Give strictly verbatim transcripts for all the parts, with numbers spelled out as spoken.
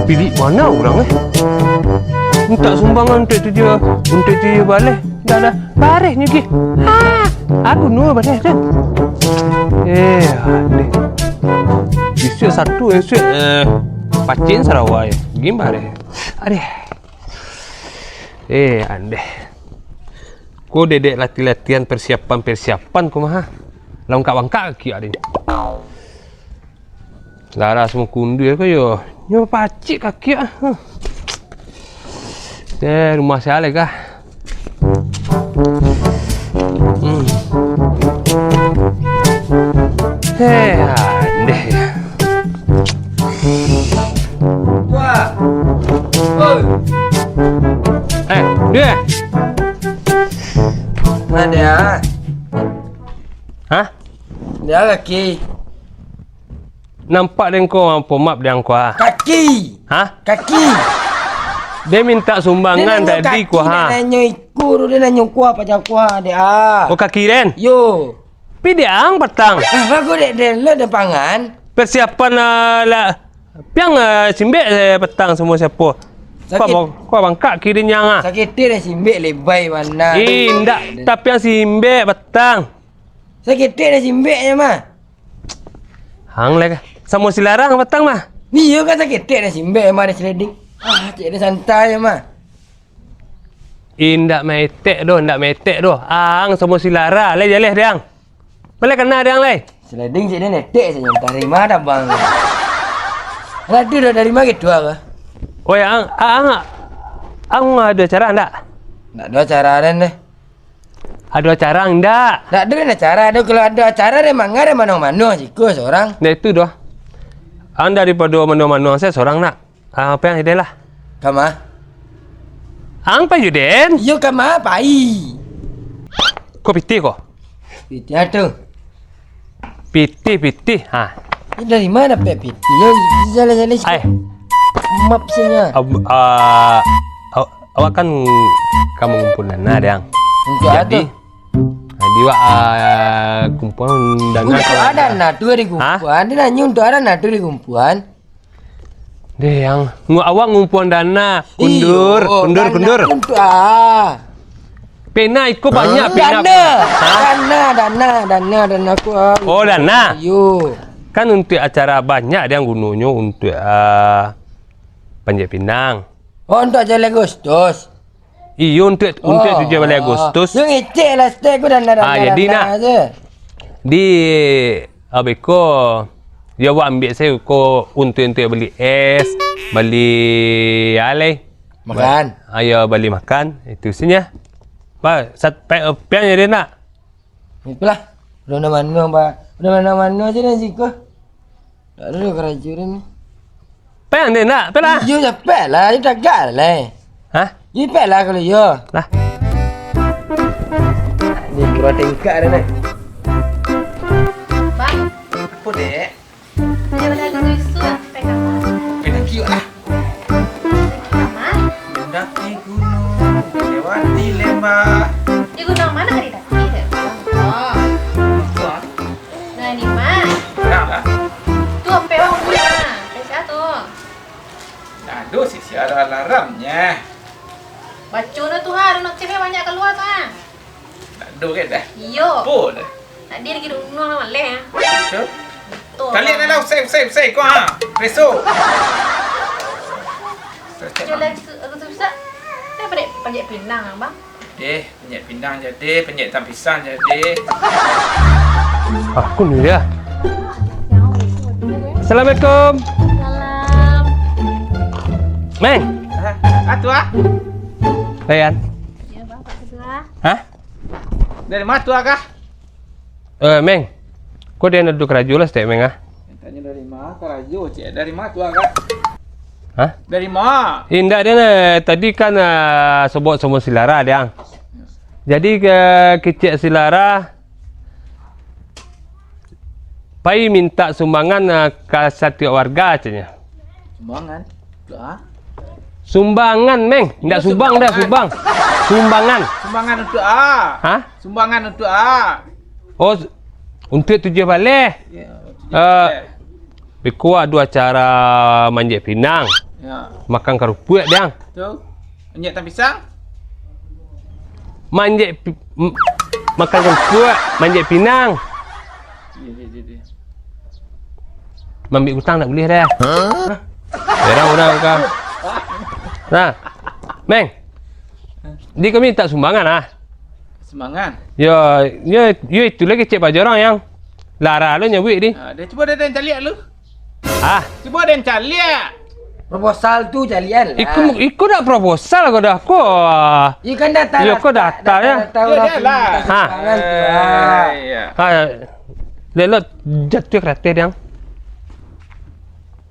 Pilik bana urang, eh. Mintak sumbangan untuak tujuah, untuak tujuah baleh. Dah, dah. Bareh nyo gih. Ha, aku nua bareh tu. Eh, adeh. Isuak satu, isuak, eh, pacik sarawai. Gim bareh. Adeh. Eh, andeh. Ko dedek latih-latihan persiapan-persiapan ko mah. Langkak-langkak kaki adeh. Lara samo kundui ko yo. Nyo pacik kaki ah. Huh. Eh, rumah sia lai kah? Hmm. Heh, andeh. Wah. Oi. Eh, dia. Mana dia? Hah? Dia kaki. Nampak den ko, apo map den ko ah. Kaki. Hah? Kaki. Den mintak sumbangan tadi ko ha. Nanyo iko tu, den nanyo ko apo cako ha, dek ah. Oh, kaki den? Yo. Pi dek ang patang. Ah, bagus dek den lah den pangan. Persiapan ah, lah. Piang ah, simbek eh, patang samo siapo. Sakit. Kau bang-, kau bangkak kiri nyang ah. Sakit dek simbek lebai mana. Indak, tapi ang simbek patang. Saketek dah simbek nyo mah. Hang lai ka. Samo si Larang patang mah. Iyo ka saketek dah simbek mah dah sliding. Ah, cek dah santai mah. Indak maetek doh, indak maetek doh. Ang samo si Lara lai jaleh deh ang. Maleh kana deh ang lai. Sliding cek dah netek sajo, antah dari ma dah bang. Radu dah dari ma gitu apa? Oi ang, ang, ang ado acara ndak? Ndak ado acara den deh. Ado acara ndak? Ndak ado acara, ado kalau ado acara deh mangga deh mano-mano siko sorang. Ndak itu doh. Ang daripado mano-mano ang se sorang nak. Ah, apo yang ide lah? Kama? Ang pai jo den? Iyo kama pai. Ko pitih ko? Pitih atu. Pitih, pitih. Ha. Ini dari mana pek pitih? Yo, jalan-jalan siko. Ai. Map sini. Ab-, ah, aw-, awak kan ka mangumpul dana, Dang. Untuak jadi, atu? Jadi, wak, ah, kumpulan dana. Untuak ka dana tu dikumpulan. Hah? Dia nanyo untuak dana tu dikumpulan. Deh, yang ngu-, awak ngumpulan dana. Kundur, iyo, kundur, dana kundur. Untuak, ah. Pena iko banyak, pena. Dana. Hah? Dana, dana, dana, dana ku, ah. Oh, dana. Iyo. Kan untuak acara banyak dia gunonyo untuak, ah, panjek pinang. Oh, untuak acara Agustus. Iyo, untuak, untuak tujuah baleh Agustus. Yo ngecek lah, stek ku dana, dana, ah, jadi dana nak. Di, abih ko, yo awak ambiak sajo ko untuak-untuak bali es, bali alai. Makan. Ayo bali makan, itu sajo. Ba, sat-, pe-, pian jadi nak. Itulah. Udah mano-mano, ba. Udah mano-mano aja dah siko. Tak ada karajo ni. Payah deh nak, payah lah. Iyo, capek lah. Ini tagak lah. Hah? Ini payah lah kalau iyo. Lah. Ini kurang tingkat dah nak. Bang. Apa dek? Dia dah ada isu lah. Payah lah. Payah lah kiok lah. Mendaki gunung, melewati lembah. Di gunung mana tadi daki? Oh. Wah. Nah, ni mah. Nah, lah. Tu ampe bang bunyi mah. Pesa tu. Aduh, sisi ada alarmnya. Baco no tu ha, ada notifnya banyak keluar tu ha. Tak ada kan dah? Iyo. Apa dah? Tadi lagi duduk nang maleh. Betul. Betul. Kalian adalah usai, usai, usai. Kau ha. Preso. Jual lagi su-, lagi susah. Kenapa dek panjat pinang, Bang? Eh, panjat pinang jadi, panjat tampisan jadi. Aku ni ya. Assalamualaikum. Salam. Meng. Hah? Ah, tu ah. Layan. Ya, Bang, Pak Ketua. Hah? Dari ma tu ah kah? Eh, Meng. Ko den ado karajo lah saketek, Meng, ah. Tanyo dari ma karajo, cek. Dari ma tu ah kah? Hah? Dari ma? Indak, den, eh, tadi kan, eh, sobok samo si Lara, deh, ang. Jadi, ke, kecek si Lara, pai mintak sumbangan, eh, ka satiok warga, ceknyo. Sumbangan? Doa? Sumbangan, Meng. Ndak subang dah, subang. Sumbangan. Sumbangan untuk a. Hah? Sumbangan untuk a. Oh, s-, untuak tujuah baleh. Ya, tujuah baleh. Eh, beko ado acara manjek pinang. Ya. Makan karupuak, Diang. Tu. Manjek tang pisang? Manjek pi-, m-, makan karupuak, manjek pinang. Iya, iya, iya, iya. Mambiak utang tak boleh dah. Hah? Hah? Heran urang ka. Nah, Meng. Di kami mintak sumbangan ah. Sumbangan? Yo, yo, yo itu lagi cek paja urang yang lara lo nyabuik di. Ah, dia cuba dia, dia caliak lu. Ah. Cuba den caliak. Proposal tu calian lah. Iko, iko dak proposal ko dah ko. Iyo kan data. Iyo ko data, data, ya. Data urang lah. Ha. Sumbangan tu, ha. Eh, iya. Ha. Lelot jatuh kreatif yang.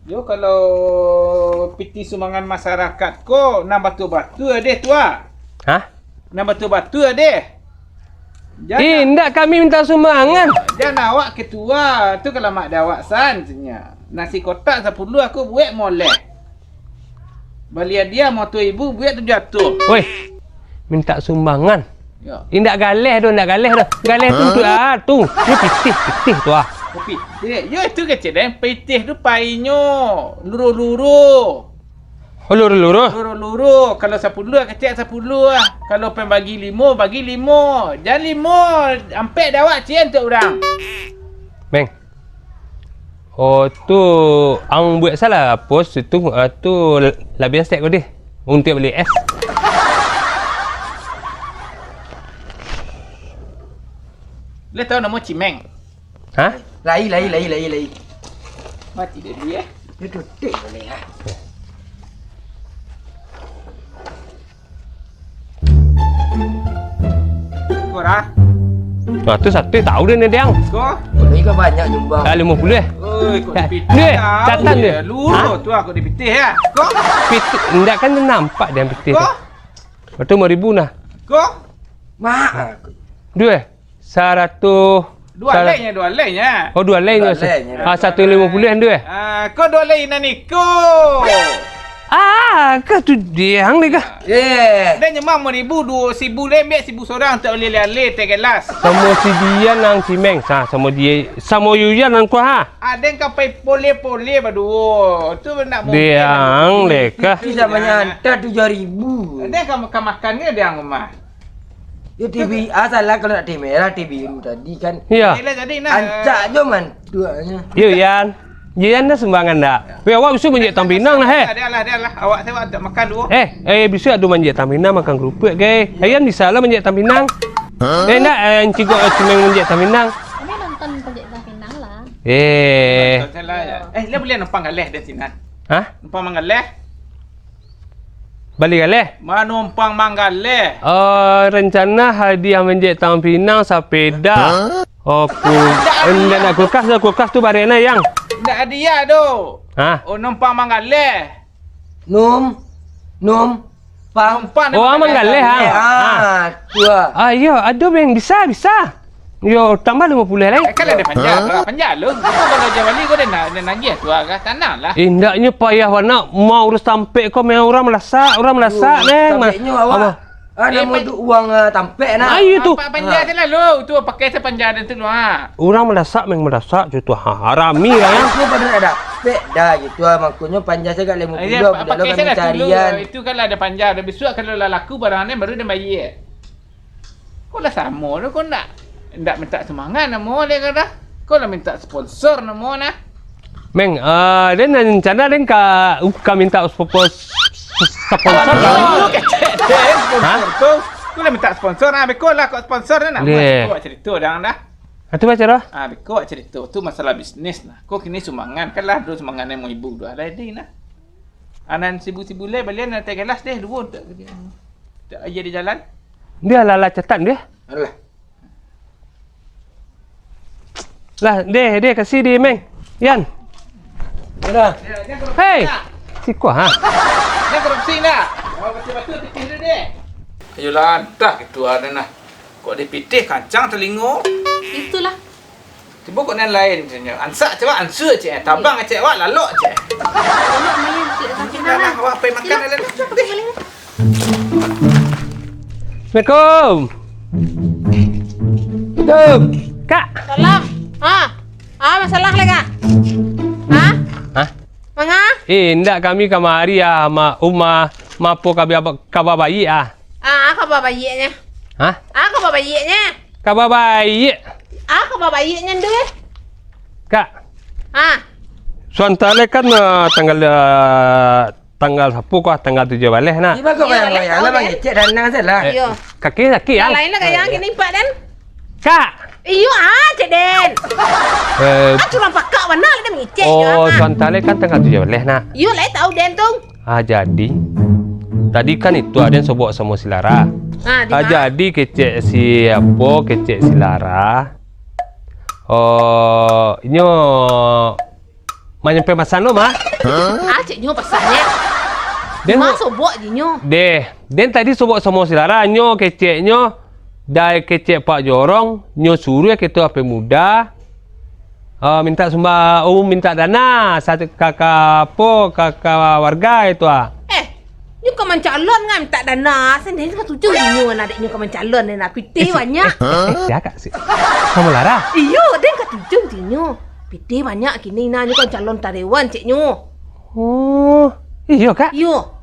Yo, kalau piti sumbangan masyarakat ko, nan batua-batua deh tu, ah. Hah? Nan batua-batua deh. Jan. Eh, indak, kami minta sumbangan. Jan awak ketua tu kalau mak dek awak san, cenyo. Nasi kotak sapuluah aku buek moleh. Bali hadiah motor ibu buek tujuah ratuih. Woi, minta sumbangan. Yo. Indak galeh doh, indak galeh doh. Galeh tu, hah? Tu, ah, tu. Ni pitih, pitih tu, ah. Pitih. Yo, itu kecek deh. Pitih tu painyo luru-luru. Oh, luru-luru? Luru-luru. Kalau sapuluah, kecek sapuluah. Kalau pembagi limo, bagi limo. Jan limo, ampek dek awak, ciek untuak urang. Meng. Oh, tu ang buek salah pos itu, ah, tu labiah sek ko deh. Untuak bali es. Lai tahu namo Cimeng? Hah? Lai, lai, lai, lai, lai. Mati dah dia. Dia tutup boleh ah. Ko dah. Nah, tu satu tahu dia ni, Diang. Ko? Boleh ke banyak nyumbang? Ah, lima puluh eh? Oi, kok dipitih ni, ah, catat dia. Lurus tu aku dipitih ya. Ko? Pitih, ndak kan nampak dia pitih tu. Ko? Lepas tu lima ribu nah. Ko? Mak. Dua eh? Saratus. Dua sara- lainnya, dua lainnya. Oh, dua lainnya. Dua lainnya. Ah, satu lima puluh yang dua eh? Ah, ko dua lain nan iko. Ah, ka tu Diang ni kah? Eh. Dah nyemang lima ribu, dua sibu lembek, sibu sorang tak boleh lele teh gelas. Samo si Dian nang Cimeng. Sa, samo dia, samo Yuyan nang kuah, ha? Aden ka pai pole-pole baduo. Tu nak mungkin. Diang leka. Itu samanya hantar tujuh ribu. Aden ka, ka makan ke Diang rumah? Yo, T V, ah, salah kalau nak teh merah, teh biru tadi kan. Iya. Yelah, jadi nah. Rancak jo mantuaknyo. Yo, Yan. Yan dah sumbangan dak? Weh, awak bisa manjek tang pinang lah, eh. Dia lah, dia lah. Awak sewa tak makan dulu. Eh, eh, bisa ado manjek tang pinang, makan kerupuk, ke? Iya. Yan bisa lah manjek tang pinang. Hah? Eh, ndak, eh, encik kok, eh, cuma manjek tang pinang. Kami nonton manjek tang pinang lah. Eh. Nonton salah ya. Eh, lah boleh numpang galeh di sini. Hah? Numpang manggaleh. Bali galeh? Manumpang manggaleh. Oh, rencana hadiah manjek tang pinang sapeda. Hah? Oh, ku-, indak nak kulkas, kulkas tu barek nah, Yang. Indak hadiah tu. Hah? Oh, numpang manggaleh. Num, num, pang. Numpang. Oh, manggaleh, ha. Ah, ha. Tu ah. Ah, iyo, ado, Bang. Bisa, bisa. Yo, tambah lima puluh lai. Eh, kan ado panja, hah? Panja lu. Kau kalau jual bali, kau dah na-, dah nagih tu, ah, tanang lah. Eh, indaknyo payah bana, mau urus tampek ko, memang urang malasak, urang malasak, Meng. Tampeknyo awak. Apa? Ah, eh, namo tu uang, ah, tampek, nah. Ah, iyo tu. Apa panja tu lah lu, tu pakai sapanja dan tu lu, ah. Urang malasak, Meng, malasak, contoh, ha, ha, rami lah, ya. Itu pada ada tampek dah, gitu, ah, makonyo panja sajo limo puluah, budak lo kami carian. Itu kan lah ado panja, dah besok kalau lah laku barang ni, baru dia bayar. Ko lah samo tu, ko ndak, ndak minta sumbangan namo deh ko dah. Ko lah minta sponsor namo nah. Meng, ah, den rencana den ka, ka minta spo-, spo-, sponsor lah. Oh, kecek den, sponsor tu. Ko lah minta sponsor nah, beko lah kok sponsor nah. Buat cerita dah dah. Atu baca dah. Ah, beko cerita tu masalah bisnis nah. Ko kini sumbangan kan lah, dulu sumbangan limo ribu dah lah ni nah. Anan sibu-sibu lai balian nan teh gelas deh, duo tak. Tak aja di jalan. Dia lah, lah catat dia. Alah. Lah, deh, deh, kasih dia, Meng. Yan. Alah. Hei, siko, ha? Nak korupsi nak? Batul-batul pitih tu deh. Ayolah, antah gitu ada nah. Kok dipitih kancang telingo? Itulah. Cubo kok nan lain, caknyo. Ansak, cubo ansua, cek. Tabang, cek, awak lalok, cek. Lalok, main, cek, sakit. Dah lah, awak pai makan dah lah. Silap, silap, silap. Assalamualaikum. Assalamualaikum. Kak. Salam. Ha. Ah, masalah lagi, Kak? Ha? Hah? Manga? Eh, indak, kami kamari ah, ma-, Uma, mapo kaba-, kaba baiak ah? Ah, kaba baiaknyo? Hah? Ah, kaba baiaknyo? Kaba baiak. Ah, kaba baiaknyo ndu eh? Kak. Ah. Suantale kan, eh, tanggal, eh, tanggal sapo ko, tanggal tujuah baleh nak. Iba kok bayang-bayang lah, mangecek dana salah. Eh, iyo. Kaki sakik ah. Lain lah gaya kini pak dan. Kak. Iyo ah, cek den. Eh. Ah, curang pakak bana lah dia mangecek. Oh, suantale kan tanggal tujuah baleh nak. Iyo, lai tahu den tu. Ah, jadi tadi kan itu aden sobok samo si Lara. Ah, jadi kecek si apo, kecek si Lara. Oh, inyo manyampai masan lo mah. Ah, cek nyo pasannyo. Den sobok je nyo. Deh, den tadi sobok samo si Lara, nyo keceknyo, dai kecek Pak Jorong, nyo suruah ketua pemuda, ah, minta sumba-, oh, minta dana, sa-, ka, ka, apo, ka, ka warga itu ah. Eh, nyo ka mancalon ngan minta dana, sandiri ka tujuh nyo, anak dek nyo ka mancalon, nah, pitih banyak. Eh, eh, eh, sia kak si-, samo Lara? Iyo, den ka tujuh je nyo. Pitih banyak kini, nah, nyo ka mancalon tadewan, cek nyo. Oh, iyo kak? Iyo.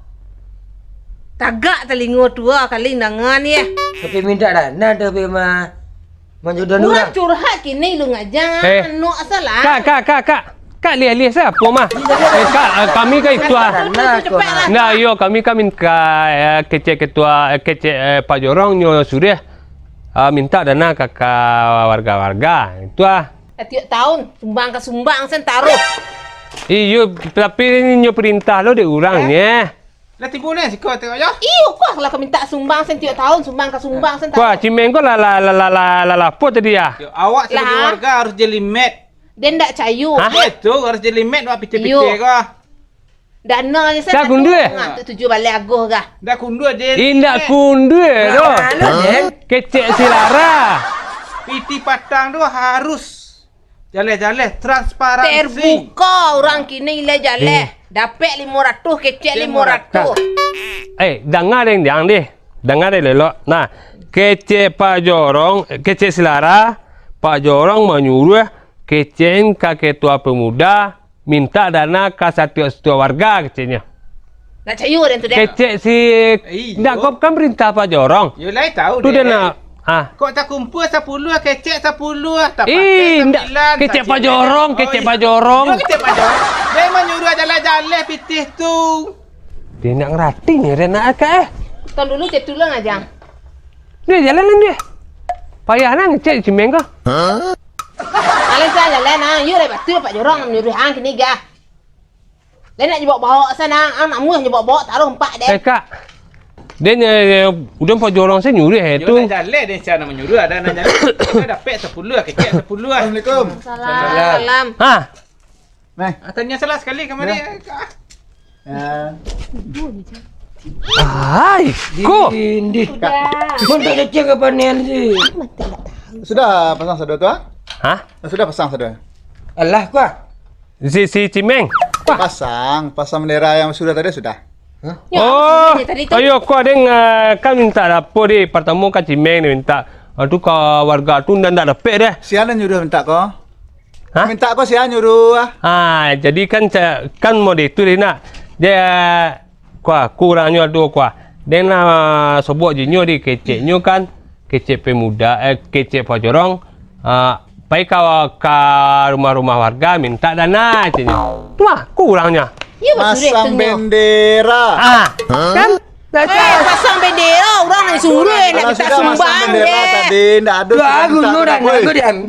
Tagak talingo tua kali danga ni eh. Tapi minta dana tu, Bima. Manjodoh urang. Urang curhat kini lu ngajak, eh, anu asal lah. Kak, kak, kak, kak. Kak liah-liah siapo mah? Eh, kak, eh, kami kan itu ah. Nah, iyo, kami kan minta, eh, kecek ketua, eh, kecek, eh, Pak Jorong nyo suruah, ah, minta dana ka, ka warga-warga. Itu ah. Satiok tahun, sumbang ka sumbang sen taruh. Iyo, tapi nyo perintah lo dek urang, eh. Lah tibo ni siko tengok yo. Iyo, kok lah ka minta sumbang sen tiok tahun, sumbang ka sumbang sen. Wah, tahu. Cimeng ko lah, lah, lah, lah, lah, lah, lapo tadi ya? Yo, awak sebagai warga harus jelimet. Den ndak cayo. Hah? Betul, harus jelimet wak pitih-pitih ko. Dana ni sen. Dah kunduh, eh? Nah, tu tujuh balai agoh kah? Dah kunduh je. Indak kunduh, eh, doh. Kecek si Lara. Pitih patang tu harus Jaleh-jaleh, transparansi. Terbuka urang kini ilai jaleh. Eh. Dapek limo ratuih, kecek limo ratuih. Eh, danga deh, deh. Danga deh, lelok. Nah, kecek Pak Jorong, kecek si Lara, Pak Jorong manyuruah kecek ka ketua pemuda, minta dana ka satiok-satiok warga, keceknyo. Nak cayo den tu, den. Kecek si, ndak, kok kan perintah Pak Jorong. Yo, lai tahu tu, den nak, ah. Kok takumpul sapuluah, kecek sapuluah, tapakai sambilan, kecek Pak Jorong, kecek Pak Jorong. Yo, kecek Pak Jorong. Den manyuruah jaleh-jaleh pitih tu. Den ndak ngarati ni, den nak akak, eh. Tahun dulu cek tu lah ngajang. Dia jalan lah dia. Payah lah ngecek cimeng ko. Hah? Alah, sa jalan ah. Yo, lai batua Pak Jorong manyuruah ang kini gah. Lai nak jebak bawa sana, ang nak muah jebak bawa taruh empat deh. Eh, Kak. Dia nya, udah Pak Jorong saya nyuruh eh tu. Yo, nak jalan deh, saya nak manyuruh, ada nak jalan. Kita dapek sapuluah, kecek sapuluah. Assalamualaikum. Salam. Salam. Ha. Nah. Ah, tanya salah sekali kemarin, Kak. Ya. Hai, ko. Dindih. Sudah. Untuk kecil ke panen sih? Sudah pasang sado tu, ah? Hah? Sudah pasang sado. Alah, ko. Si, si Cimeng. Pasang, pasang bendera yang sudah tadi sudah. Hah? Oh, ayo ko, deng, ah, kan minta lapo deh. Pertama kan Cimeng dia minta. Ah, tu ka warga tu ndak, ndak dapek deh. Sia nan nyuruh minta ko? Hah? Minta ko sia nyuruh, ah? Ah, jadi kan ca-, kan mode tu deh nak. Dia, kuah, kurangnyo ado kuah. Den lah sobok jinyo di keceknyo kan, kecek pemuda, eh, kecek Pak Jorong, ah, pai ka, ka rumah-rumah warga minta dana, ceknyo. Tu lah kurangnyo. Iyo, pasang bendera. Ah, kan? Eh, pasang bendera, urang nan suruh, eh, nak minta sumbang, eh. Tadi ndak ado. Woi.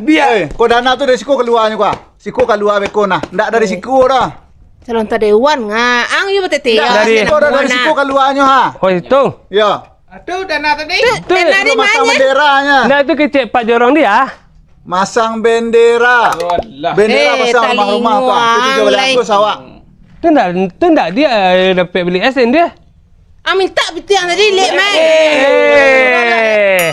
Eh, ko dana tu dari siko kaluanyo, kuah. Siko kalua beko nah. Ndak dari siko dah. Calon tadewan nga. Ang yo batete. Ndak dari siko dah, dari siko kaluanyo, ha. Oh, itu. Yo. Atuh dana tadi. Tu, tu. Dana di masang mana? Benderanya. Ndak, tu kecek Pak Jorong dia. Masang bendera. Alah. Bendera eh, pasang rumah-rumah apa? Itu juga boleh aku sawak. Tu ndak, tu ndak dia, eh, dapek beli S N dia. Ah, minta pitiang tadi, lek, mai. Eh.